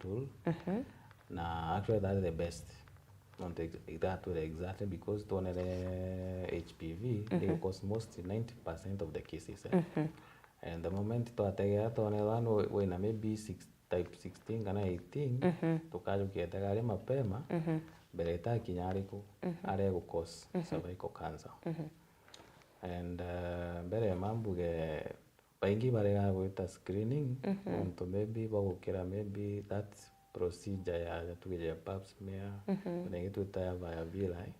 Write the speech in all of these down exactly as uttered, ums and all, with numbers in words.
Mhm. Na actually that is the best. Nontu ex-, itatwire exactly because twonere H P V, mhm, they cause most ninety percent of the cases, eh? Mhm. And the moment twategea twonethwa no wina maybe six, type sixteen kana eighteen, mhm, tukajukia tegari mapema, mhm, mbere itakinya ariku, mhm, aria egu cause, mhm, cervical cancer. Mhm. And, uh, mbere ya mambuge, baingi barega gwita screening, mhm, nontu maybe bagukira maybe that procedure ya, ya tuge ya pap smear, mhm, na ingi twita ya via villi,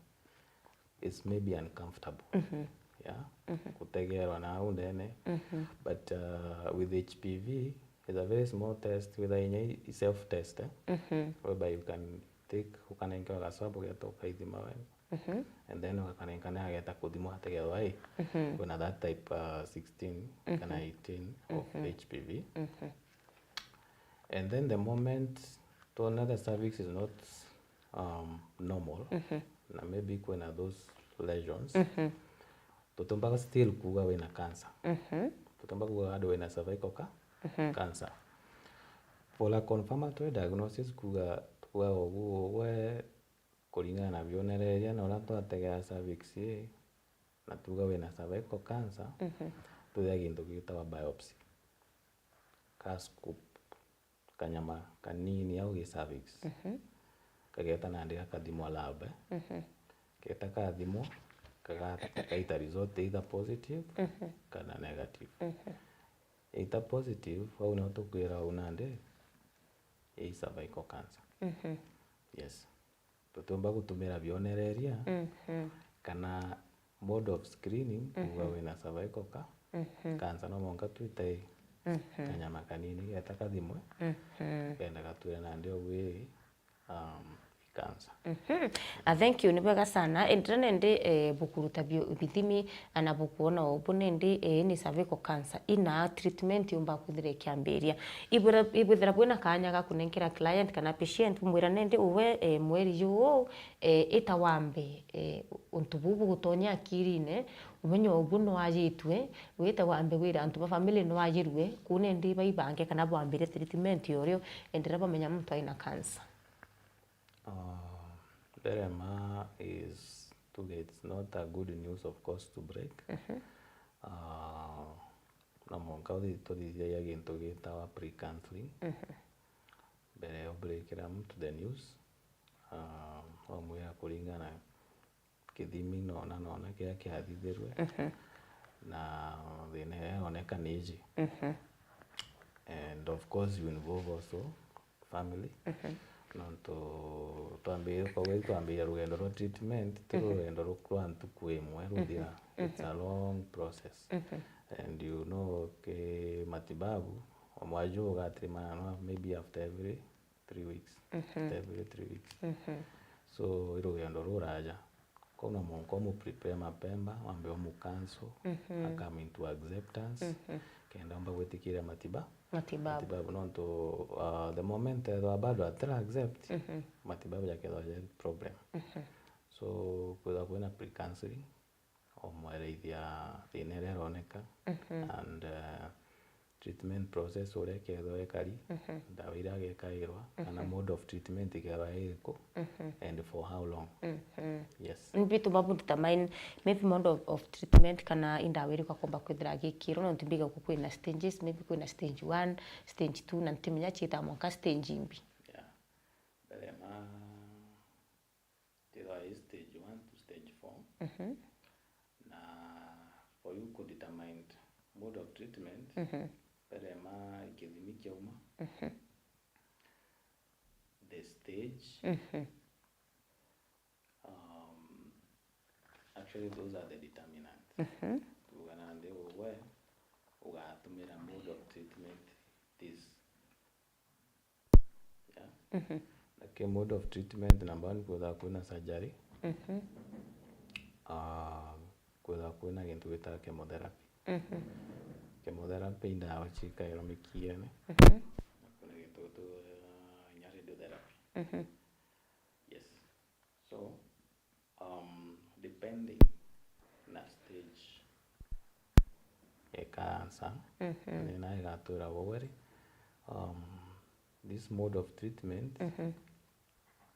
it's maybe uncomfortable. Mhm. Yeah? Mhm. Gutegerwa na au ndene. Mhm. But, uh, with H P V, it's a very small test, with a inya i self test, eh? Mhm. Whereby you can take, ukanenkerwa ga swab, ugeta ukaithima we. Mhm. And then ugakanenka ni ageta kuthimwa ategerwa i, mhm, kwina that type, uh, sixteen kana, mhm, eighteen of, mhm, H P V. Mhm. And then the moment twona the cervix is not, um, normal, mhm, na maybe kwina those lesions, mhm, tutiumba still kuuga wina cancer. Mhm. Tutiumba kuuga bado wina cervical ca-, mhm, cancer. For a confirmatory diagnosis, kuuga, tukuuga ugu, ugwe kuringana na bionereria na uria twategea cervix ii, na tuuga wina cervical cancer, mhm, twithia gintu gitagwa biopsy. Ka scoop, kanyama kanini au gi cervix. Mhm. Kageta nandi gakathimwa lab, eh? Mhm. Keta kathimwa, kaga-, kagaita result either positive, mhm, kana negative. Mhm. Ita positive, au nio tukwira au nandi, i cervical cancer. Mhm. Yes. Tutiumba gutumira bionereria, mhm, kana mode of screening, kuuga, mhm, wina cervical ca-, mhm, cancer, no mwanka twite, mhm, kanyama kanini geta kathimwe, mhm, kenda gatwire nandi au ii, um, cancer. Mhm. Ah, thank you, ni bwega sana. Enderea nindi, eh, bukuruta bio-, bithimi, ana bukuona ubu nindi, eh, ni cervical cancer. Ina treatment yumba kwithira ikiambiria. Ibwira-, ibwithira bwina kanya ga kunenkera client kana patient, bumwira nindi uwe, eh, mweri juu, eh, ita wambe, eh, untu buu bugutonya akirine, umenye ubu nwajitue, wite wambe wire antu ba family nwajirue, kuu nindi baibange kana bwambire treatment yorio, enderea bamenya muntu aina cancer. Ah, mbere ma is tuge it's not a good news, of course, to break. Mhm. Ah, no mwanka uthi-, tuthithagia gintu gitawa pre-counseling. Mhm. Mbere ya ubreakira muntu the news, ah, wamwira kuringana kithimi nona, nona kiria kiathithirwe, mhm, na thina iria ironeka ni iji. Mhm. And of course you involve also family. Mhm. Nontu twambirie, kwa kweli twambiria rugendo rwa treatment, ti, mhm, rugendo rwa, rwa ntuku imwe ruthira. Mhm. It's a long process. Mhm. And you know, ki matibabu, mwaju ugatirimanwa maybe after every three weeks. Mhm. After every three weeks. Mhm. So, i rugendo ruraja. Kou no mwanka umu prepare mapema, wambe umu counsel, mhm, a come into acceptance, mhm, kenda umba gwitikiria matiba-, matibabu. Matibabu, nontu, uh, the moment ethwa bado atira accept, mhm, matibabu jakethwa jari problem. Mhm. So, kwithwa kwina pre-counseling, umwereithia thina iria ironeka, mhm, and, uh, treatment process uria ikethwa ikari, mhm, ndawa iria agekairwa, kana, mhm, mode of treatment ikethwa iriku, mhm, and for how long. Mhm. Yes. Ni bitu babu determine maybe mode of, of treatment kana i ndawa iriku akomba kwithira agikirwa, nontu mbiga ku kwina stages, maybe kwina stage one, stage two, na ntimenya ciita mwanka stage imbi. Yeah. Mbere ma Kethirwa i stage one to stage four. Mhm. Na for you ku determine mode of treatment, mhm, mbere ma kithimi kiauma, mhm, the stage, mhm, um, actually those are the determinants. Mhm. Kuuga nandi ugwe ugatumira mode of treatment this. Yeah. Mhm. Na ki mode of treatment, number one, kwithirwa kwina surgery. Mhm. Ah, kwithirwa kwina gintu gitawa chemotherapy. Mhm. Chemotherapy i ndawa cikairwa mikiene. Mhm. Na kwina gintu tu, ah, inya radiotherapy. Mhm. Yes. So, um, depending na stage ya cancer, mhm, ni nayo igatwira ugwe ri, um, this mode of treatment, mhm,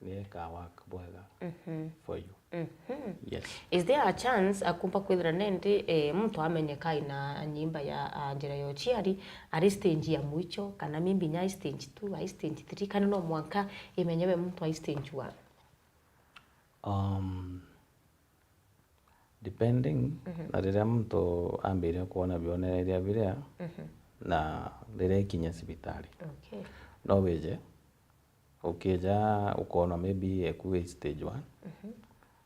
ni ika work bwega, mhm, for you. Mhm. Yes. Is there a chance akumba kwithira nendi, eh, muntu amenyeka ina nyimba ya, ah, njira ya uciari, ari stage ya mwicho, kana maybe nya ai stage two, ai stage three, kana no mwanka imenyewe muntu ai stage one? Um, depending, mhm, na riria muntu ambiria kwona bionereria biria, mhm, na riria ikinya cibitari. Okay. No wije, ukija ukoonwa maybe eku wi stage one, mhm,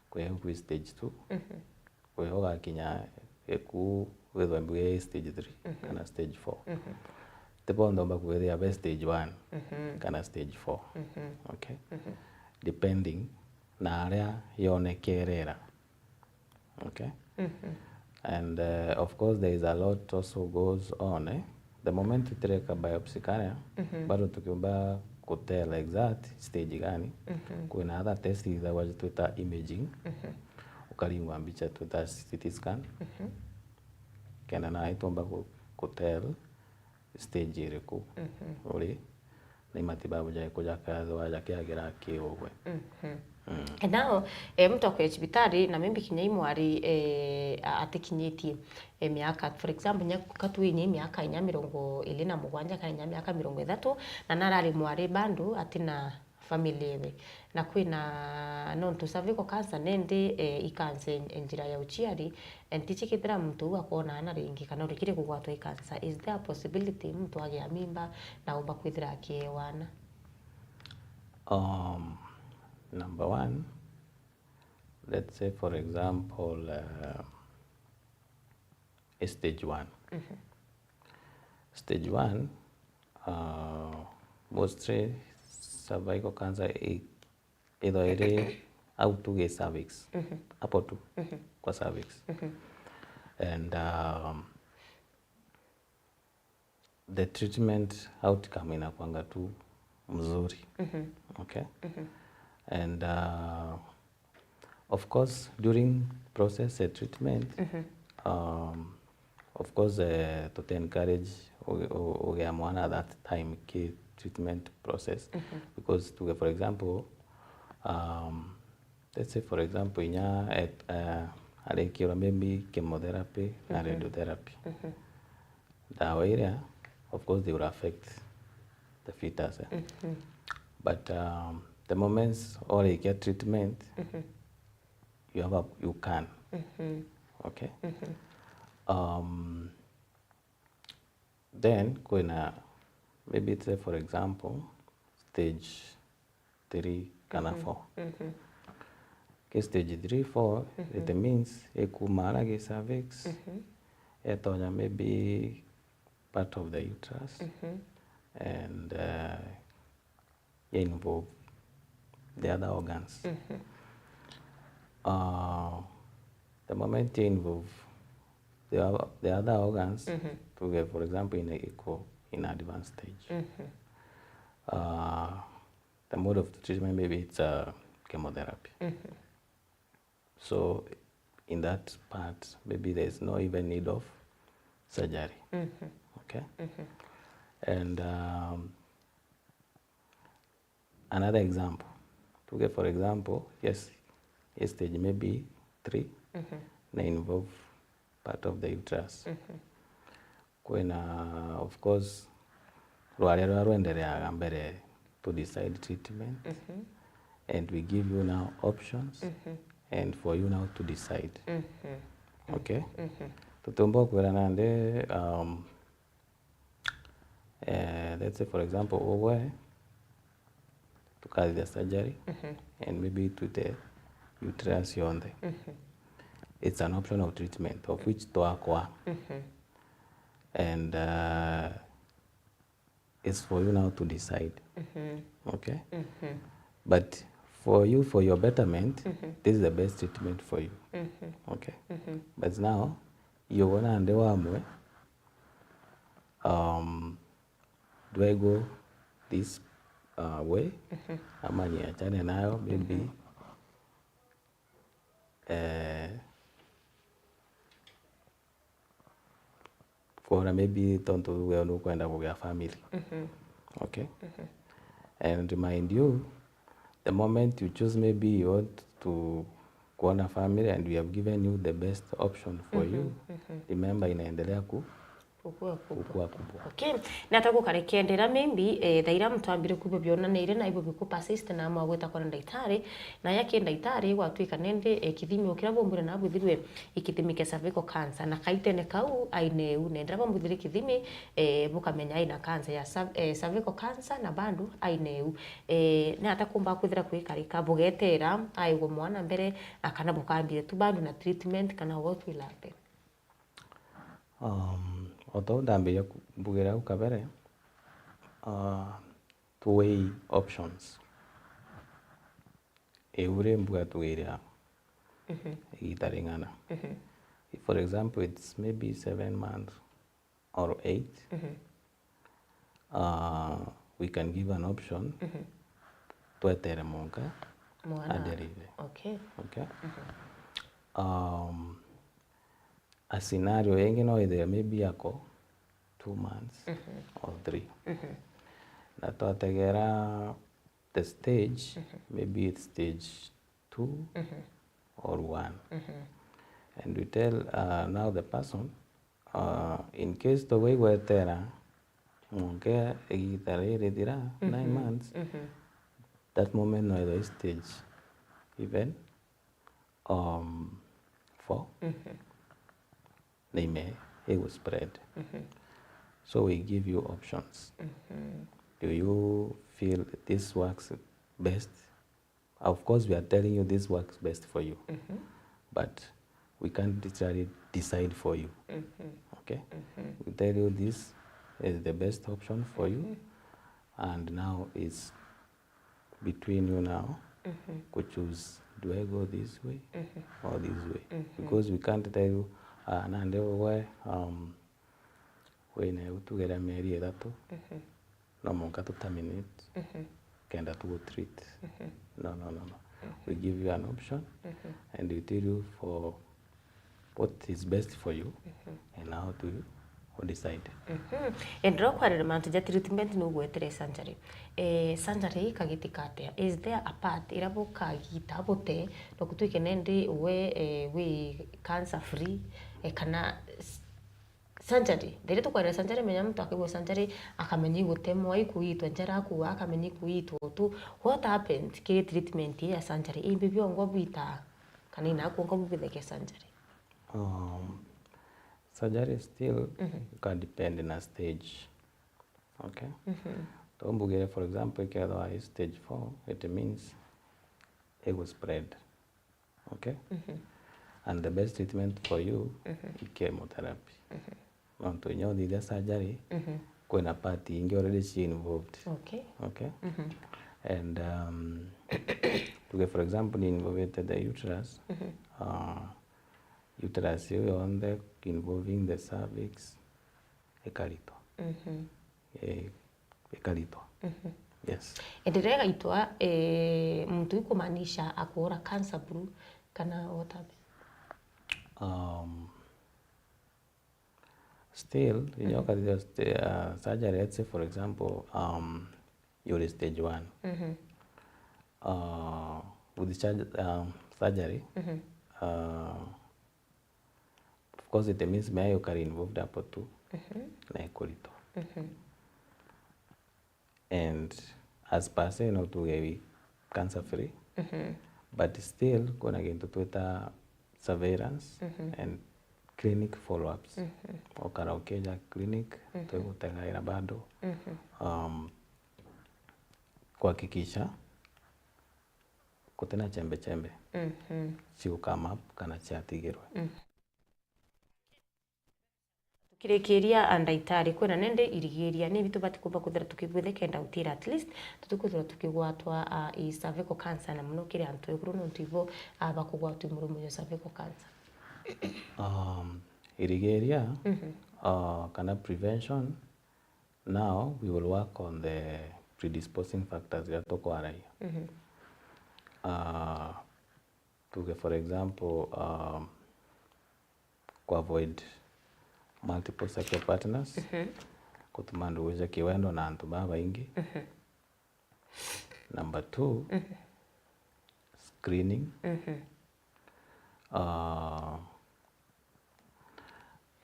kwi eku wi stage two, mhm, kwi ugakinya eku withwe mbuge stage three, mhm, kana stage four. Mhm. Ti bonthe umba kwithia be stage one, mhm, kana stage four. Mhm. Okay? Mhm. Depending na aria yonekerera. Okay? Mhm. And, uh, of course, there is a lot also goes on, eh? The moment itireka biopsy kana, mhm, bado tukiumba kutell exact stage gani, mhm, kwina other test ithagwa twita imaging, mhm, ukaringwa mbicha twita C T scan, mhm, kenda na itumba ku-, kutell stage iriku, mhm, uri, na imatibabu jaiku jakathwa jakiagira kiugwe. Mhm. Mm. And now, eh, muntu akwe cibitari, na maybe kinya imwari, eh, a-, atikinyitie, eh, miaka, for example, nya, katuinye miaka inya mirongo iri na mugwanja kana inya miaka mirongo ithatu, na narari mwari bandu atina family ewe. Na kwina nontu cervical cancer nendi, eh, i cancer en-, njira ya uciari, and tichikithira muntu uu akoona ana ringi kana urikiri kugwatwa i cancer. Is there a possibility muntu agia mimba na umba kwithira akiewa ana? Um, number one, let's say for example, uh, stage one. Mhm. Stage one, uh, mostly cervical cancer i-, ithwa iri au tu gi cervix. Mhm. Apo tu, mhm, kwa cervix. Mhm. And, um, the treatment outcome inakwanga tu mzuri. Mhm. Okay? Mhm. And, uh, of course, during process ya treatment, mhm, um, of course, eh, tuti encourage uge-, u-, ugea mwana at that time ki treatment process. Mhm. Because tuge, for example, um, let's say, for example, inya et-, eh, arikirwa maybe chemotherapy na, mhm, radiotherapy. Mhm. Dawa iria, of course, they will affect the fetus, eh? Mhm. But, um, the moments orikia treatment, mhm, you have a, you can. Mhm. Okay? Mhm. Um, then, kwina, maybe say, for example, stage three kana, mhm, four. Mhm. Ki stage three, four, mhm, it means ikuma ara gi cervix, mhm, etonya maybe part of the uterus, mhm, and, uh, ya involve the other organs. Mhm. Uh, the moment ya involve the o-, the other organs, mhm, tuge, for example, in a, iko in advanced stage. Mhm. Uh, the mode of treatment, maybe it's, uh, chemotherapy. Mhm. So in that part, maybe there's no even need of surgery. Mhm. Okay? Mhm. And, um, another example, tuge, for example, yes, a stage maybe three, mhm, na involve part of the uterus. Mhm. Kwina, of course, rwaria ruria rwendereaga mbere to decide treatment, mhm, and we give you now options, mhm, and for you now to decide. Mhm. Okay? Mhm. Tutiumba kwira nandi, um, eh, let's say, for example, ugwe, tukathithia surgery, mhm, and maybe twite uterus yonthe. Mhm. It's an option of treatment of which twakwa. Mhm. And, uh, it's for you now to decide. Mhm. Okay? Mhm. But for you, for your betterment, mhm, this is the best treatment for you. Mhm. Okay? Mhm. But now, you wanna nde wamwe, um, do I go this, uh, way? Mhm. Ama niachane nayo, maybe. Mhm. Eh, kwona maybe tontu we nukwenda kugia family. Mhm. Okay? Mhm. And mind you, the moment you choose, maybe you want to kuona family and we have given you the best option for you, remember, inaendelea ku Gukua kubwa. Gukua kubwa. Okay. Na ata gukarekendera maybe, eh, thaira muntu ambire kuigua bionanire na ibo biku persist na amwa gwita kwa ndagitari, na ya ki ndagitari gwatwika nende, eh, kithimi o kiria bombwire na bwithirwe ikithimi kia cervical cancer, na kaitene kau aine u nendera bombwithire kithimi, eh, bukamenya aina cancer ya cer-, eh, cervical cancer na bado aine u. Eh, ni ata kumba kwithira kwikarika bugetera aigwa mwana mbere, na kana bukambire tu bado na treatment, kana what will happen? Um, o ta u ndambiria ku-, mbugira au kabere, uh, to weigh options. Iu ri mbuga tugire a igita ring'ana. If, for example, it's maybe seven months or eight, uh, we can give an option, twetere mwanka Mwana. Adelive. Okay. Okay? Um, a scenario ingi no ithire maybe ako two months or three. Na twategera the stage, maybe it's stage two or one. And we tell, uh, now the person, uh, in case togwigwetera mwanka igita riri rithira, nine months, that moment no ithwe stage even, um, four, na ime igu spread. So we give you options. Do you feel this works best? Of course, we are telling you this works best for you, but we can't literally decide for you. Okay? We tell you this is the best option for you, and now it's between you now ku choose, do I go this way or this way? Because we can't tell you, uh, nande we, um, wina u tugera mieri ithatu, no mwanka tu terminate kenda tu treat. No, no, no, no. We give you an option and we tell you for what is best for you and how do you decide. Endera kwarira mantu ja treatment ni ugwetere surgery. Eh, surgery ikagitikatia? Is there a part ira bukagita bute no kutwike nendi we, eh, wi cancer free, eh, kana s-, surgery? Riri tukwarira surgery, menya muntu akaigua surgery, akamenya igutemwa, ikuitwa njara, akua, akamenya ikuitwa utu. What happened kiri treatment ya surgery? Imbi biongo bwita kana ina kuongo bubitheke surgery? Um, surgery still ka depend na stage. Okay? Tombugire, for example, ikethwa i stage four, it means it will spread. Okay? And the best treatment for you i chemotherapy. Nontu inya uthithia surgery, kwina part ingi already ci involved. Okay. Okay? And, um, tuge, for example, ni involved the uterus, uh, uterus iu yonthe involving the cervix ikaritwa. Eh, ikaritwa. Yes. Endelea gaitwa, eh, muntu ikumaanisha akuura cancer buru kana what happened? Um, still, inya ukathithia st-, uh, surgery, let's say, for example, um, you're stage one. Uh, with the surg-, um, surgery, uh, of course, it means mea yukari involved hapo tu, na ikuritwa. And as per se, no tuge wi cancer free, but still, kuna gintu twita surveillance and clinic follow-ups. Ukara ukija clinic, twigutegaira bado, um, kuhakikisha gutina chembe chembe cigu come up kana ciatigirwe. Tukirikiria, a, ndagitari, kwina nende irigiria, ni bitu bati kumba kwithira tukibwithe kenda utira, at least tutikwithirwa tukigwatwa, a, i cervical cancer, na muno kiri antu ekuru, nontu ibo, a, bakugwatwa i murumo jwa cervical cancer. Um, irigiria, uh, kana prevention, now we will work on the predisposing factors iria tukwaragia. Uh, tuge, for example, um, ku avoid multiple sexual partners, gutuma ndugu cia kiwendo na antu babaingi. Number two, screening. Uh,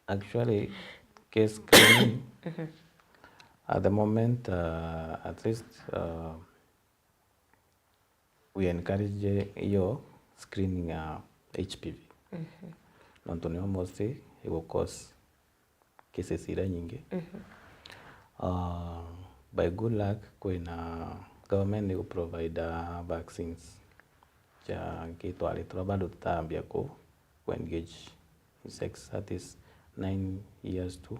actually, case screening at the moment, uh, at least, uh, we encourage hiyo screening ya H P V. Nontu nio mostly igu cause cases iria nyingi. Uh, by good luck, kwina government ni gu provide vaccines ja nkitwari turia bado tutambia ku, ku engage in sex, that is nine years to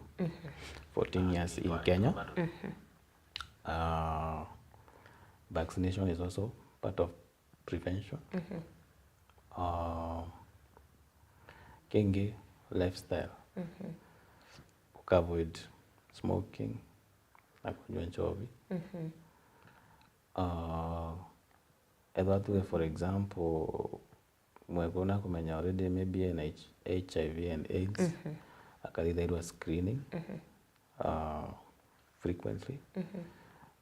fourteen years in Kenya. Uh, vaccination is also part of prevention. Uh, kingi, lifestyle. Uka avoid smoking na kunywa nchovi. Uh, ethwa tuge, for example, mwekuru nakumenya already maybe ena H-, H I V and AIDS, akathithairwa screening uh, frequently,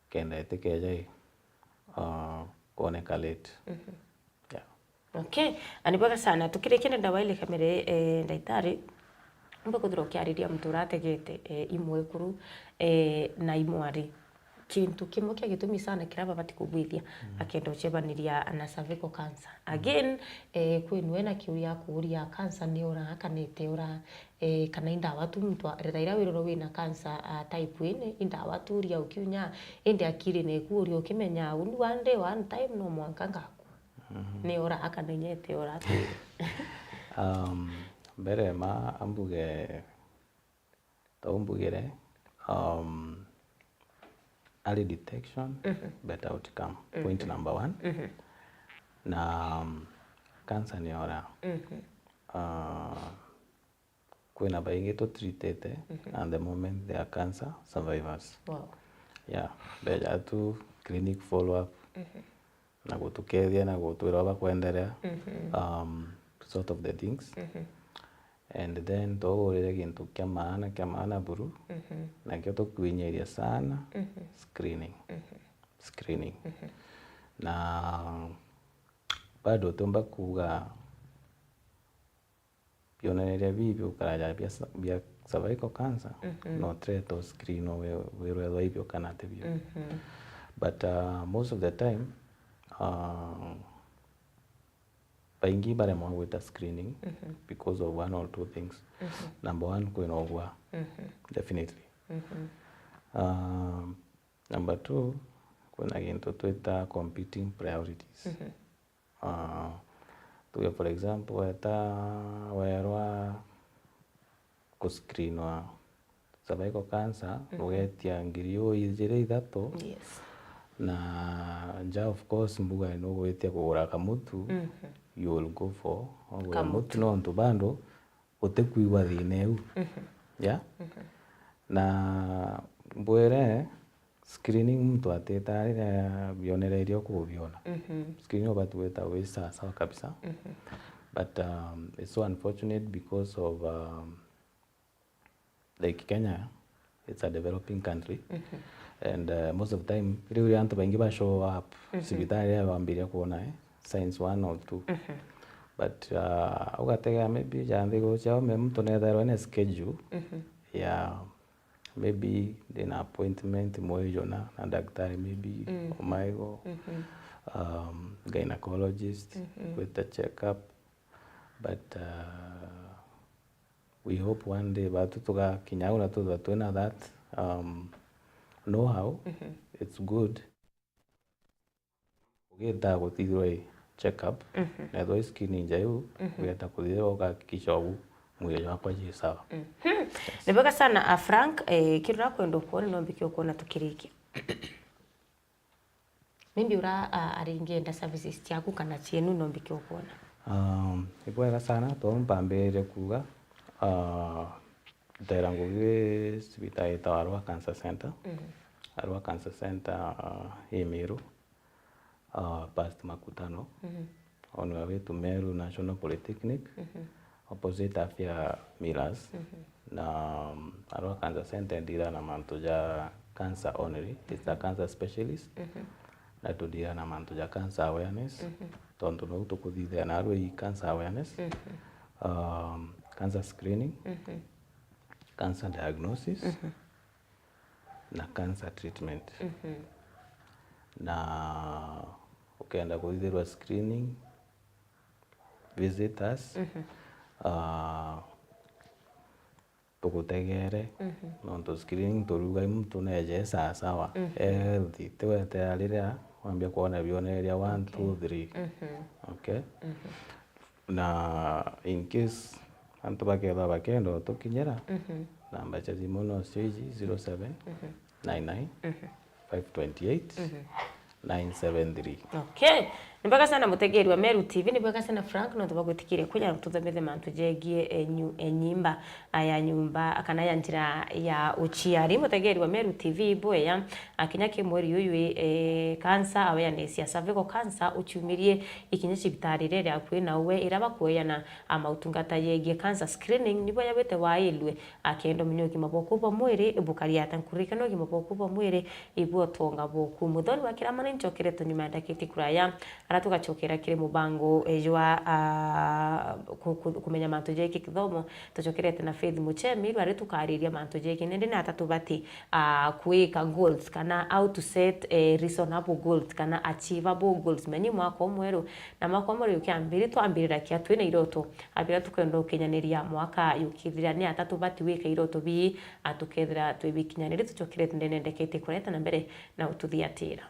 kenda itikeja i, uh, kuoneka late. Yeah. Okay, na ni bwega sana. Tukirikia nenda waile kamere, eh, ndaitari, umbe kuthira ukiariria muntu urategete, eh, imwekuru, eh, na imwari. Kintu kimwe kia gitumi sana kiria babati kugwithia akenda ucebaniria na cervical cancer. Again, eh, kwinwe na kiu ya kuuria cancer ni ura kana iti ura, eh, kana i ndawa tu muntu a-, retha iria wirorwa wina cancer, ah, type ine, i ndawa tu uria ukiunya, indi akiri neku uria ukimenya, undi one day, one time, no mwanka ngakua. Ni ura kana inya iti ura tu. Um, mbere ma ambuge, ta umbugire, um, early detection, better outcome. Point number one. Na, um, cancer ni ura. Uh, kwina baingi tutreatete, and the moment they are cancer survivors. Wow. Yeah, beja tu clinic follow up. Na gutukethia na gutwira uria bakwenderea, um, sort of the things. And then tugurire gintu kia maana, kia maana buru, nakio tukwinyiria sana, screening. Screening. Na bado utiumba kuuga bionereria bibi ukaraja bia sa-, bia cervical cancer, no threat o screen o we-, wirwe ethwa ibio kana ti bio. But, uh, most of the time, uh, baingi baremwa gwita screening because of one or two things. Number one, kwina ugwa. Definitely. Uh, number two, kwina gintu twita competing priorities. Ah, tuge for example, weta werwa kuscreenwa cervical cancer, ugetia ngiri uu ijiri ithatu, yes, na nja, of course, mbuga nugwitia kugura kamutu, you will go for, ugura kamutu, mutu nontu bado utikwigua thina iu. Yeah? Na mbwire, screening muntu atita riria bionereire ukubiona. Screening ubati gwita wi sawa sawa kabisa. But, um, it's so unfortunate because of, um, like, Kenya, it's a developing country. And, uh, most of the time, riu riria antu baingi ba show up cibitari riria bambiria kuona, eh, signs one or two. But, uh, ugategea maybe ja nthiguru ciao, me muntu nethairwa ena schedule ya maybe ndina appointment mwejo na, na daktari maybe o maigo, um, gynecologist, gwita check up. But, uh, we hope one day batu tugakinya au na tuthwa twina that, um, know how. It's good. Ugita guthithirwa i check up, na ethwa i screening njaiu, ugeta kuthithirwa ugakikisha ogu mwiri jwakwa ji sawa. Ni bwega sana, a Frank, eh, kiria urakwenda ukwona, no mbiki ukwona tukirikia. Maybe ura, a, aringienda services ciaku kana cienu, no mbiki ukwona. Um, ni bwega sana, to mpambiririe kuuga, ah, ntera ngugi cibitari itawa Arua Cancer Center. Arua Cancer Center, ah, i Meru. Uh, past Makutano, on your way to Meru National Polytechnic, opposite Afya Millers. Na, um, Arua Cancer Center ndira na mantu ja cancer only. It's a cancer specialist. Na na tuthithia na mantu ja cancer awareness, tontu nou tukuthithia narua i cancer awareness, um, cancer screening, cancer diagnosis, na cancer treatment. Na ukenda kuthithirwa screening, visit us. Ah, tugutegere, nontu screening turiuga i muntu neje sawa sawa, healthy, ti wetera riria wambia kwona bionereria one, two, three. Okay? Na in case antu bakethirwa bakenda utukinyira, namba cia thimu nocio iji, zero seven nine nine, five twenty eight, nine seven three. Okay. Ni bwega sana mutegeri wa Meru T V, ni bwega sana Frank, nontu bwa gwitikiria kuja na gututhomithia mantu jegie enyu, enyimba aya nyumba kana ya njira ya uciari. Mutegeri wa Meru T V, bwega, akinya ki mweri uyu, eh, cancer awareness ya cervical cancer uciumirie ikinya cibitari iria iri akui na uwe, ira bakueyana a mautungata jegie cancer screening, ni bwega wite wailwe akenda umenye ugima bwaku bwa mwiri bukari ata. Nkuririkana ugima bwaku bwa mwiri ibu utonga bwaku. Muthoni wa kirama ni ncokerete nyuma ya ndakika kuraya, ara tugacokera kiri mubango, eh, jwa, ah, ku-, ku-, kumenya mantu jegie kithomo. Tucokerete na Faith Muchemi, rwari tukariria mantu jegie nende ni ata tubati, ah, kwika goals kana how to set, eh, reasonable goals kana achievable goals. Menyi mwaka umweru na mwaka umweru ukiambiri, twambirira kia twina iroto, abira tukwenda ukinyaniria mwaka yukithira, ni ata tubati wika iroto bii, atukethira twibikinyaniria. Tucokerete ndene ndakika kureta na mbere na ututhiatira.